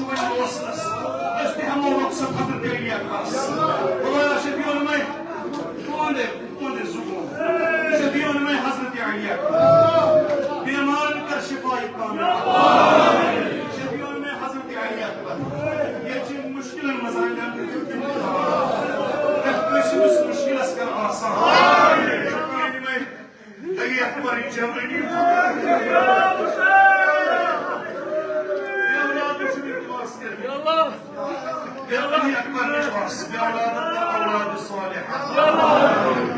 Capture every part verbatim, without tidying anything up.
وۄنۍ اوس اَسہِ، أسۍ تہِ ہٮ۪مو رۄخصت حضرت علی اکبرس۔ خدایا، شفیع المے، تُہنٛدے، تُہنٛدے زُبون۔ شفیع المے حضرت علی اکبر۔ بیمارن کر شفا کامل۔ شفیع المے حضرت علی اکبر۔ ییٚتہِ چھِ مُشکِلن منٛز رنجان۔ پرٛٮ۪تھ کٲنٛسہِ ہٕنٛدِس مُشکِلس کر آسان۔ شفیع المے علی اکبر جوانی۔ بے اولاد چھُ مےٚ پاس کٔرمٕتۍ۔ بے علی اکبر نِش بس، بے اولاد تہٕ اولاد صالحہ۔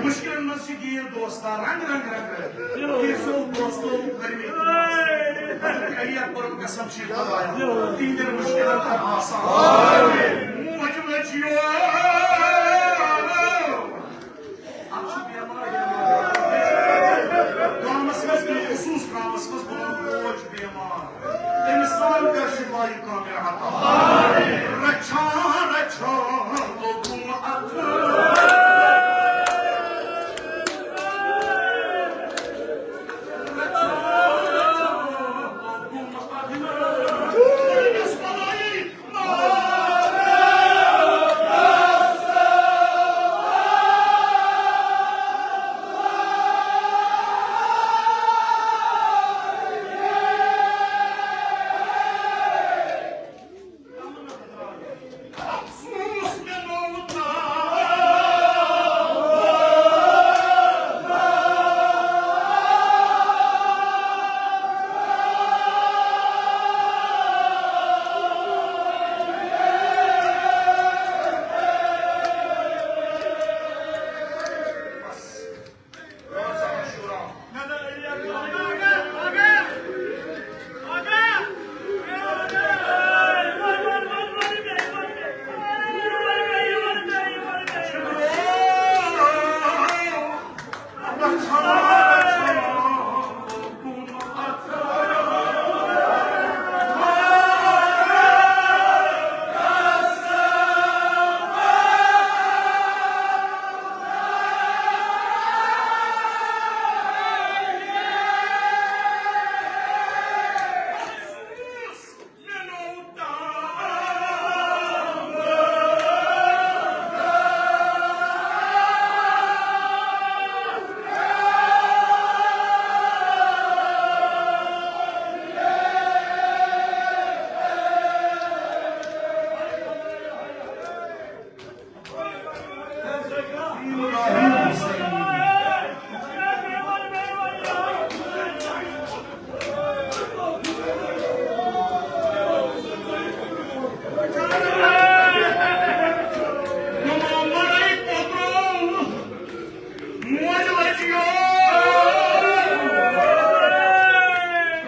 مُشکِلن منٛز چھِ گیٖر دوستا، رنگ رنگ رنگ رنگ۔ کینٛژھو دوستو کٔرمٕتۍ پاس۔ علی اکبرُک قسم چھُ خدایا، تِہنٛدٮ۪ن مُشکِلن کر آسان۔ موج لٔج یور۔ اَتھ چھُ بیمار، بیمار۔ گامس منٛز، بالخصوص گامس منٛز گوٚو موج بیمار۔ تٔمِس سان کر شفایہِ کامل عطا۔ رچھان، رچھان لوگُم اَتھ۔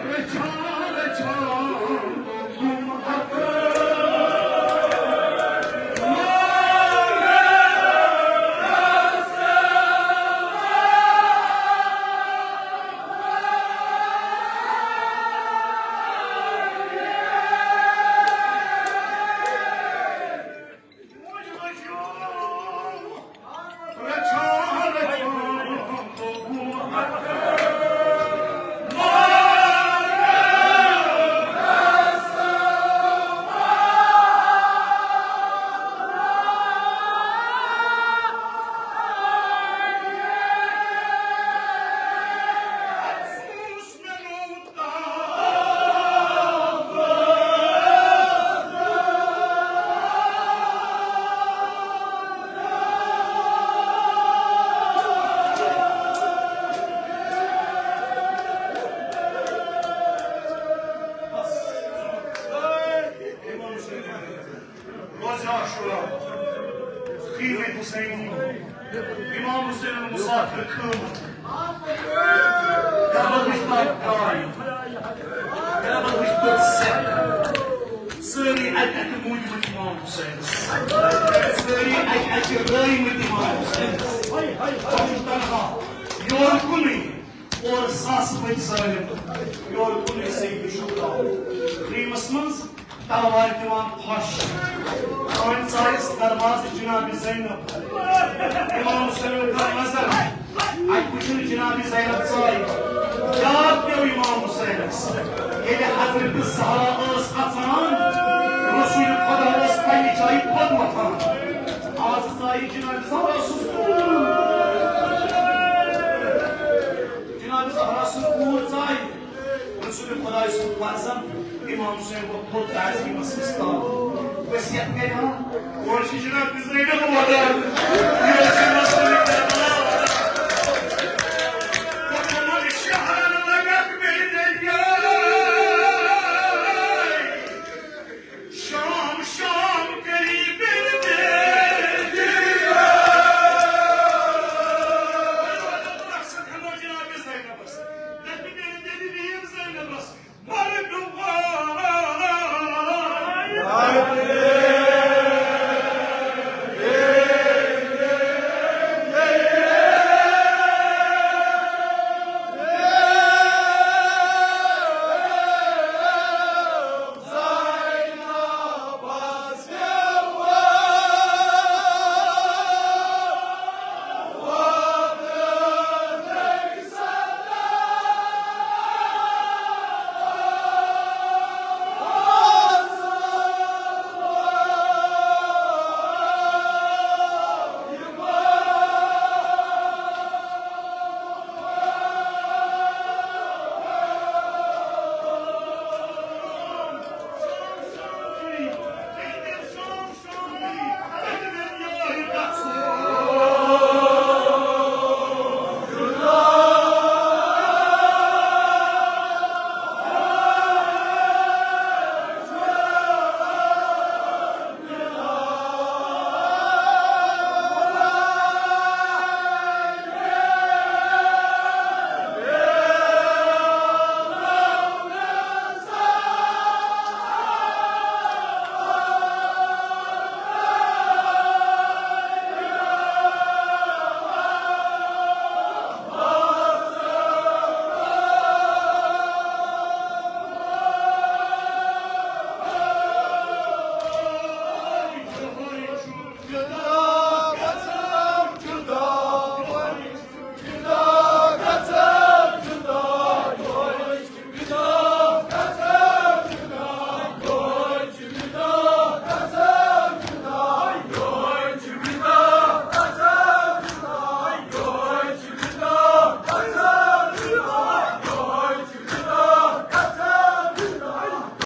رچھان، رچھان لوگُم اَتھ۔ روزِ عاشورا، خیمہ حسینی، امام حسین المسافر خٲمہٕ۔ کربل وٕچھ پتھ کراے، کربل وٕچھ پتھ سٮ۪کھ۔ سٲری اَکہِ اَکہِ موٗدمٕتۍ امام حسینس، سٲری اَکہِ اَکہِ رٲومٕتۍ امام حسینس۔ بہٕ چھُس تنہا، یورٕ کُنُے، اورٕ ساسہٕ بٔدۍ ظٲلم، یورٕ کُنُے سید شہدا۔ خیمس منٛز تلوارِ دِوان پھش۔ أمۍ ژایَس دروازٕ جناب زینب۔ امام حسینن کٔر نظر، اَتہِ وٕچھُن جناب زینب ژایہِ۔ یاد پیوٚو امام حسینس، ییٚلہِ حضرت زہرا ٲس اَژان، وصیت کران۔ اور چھِ جناب زینب وَدان۔ یہِ اوس یہِ مسلہٕ کربلا وَدان۔ وَدَمَ شہرَن لَگَتْ بِالدَّجَّالِ۔ شام، شام قریب دے دیا۔ مقصد ہمو جناب زینبس۔ لَگَتْ بِالدَّجَّالِ زینبس۔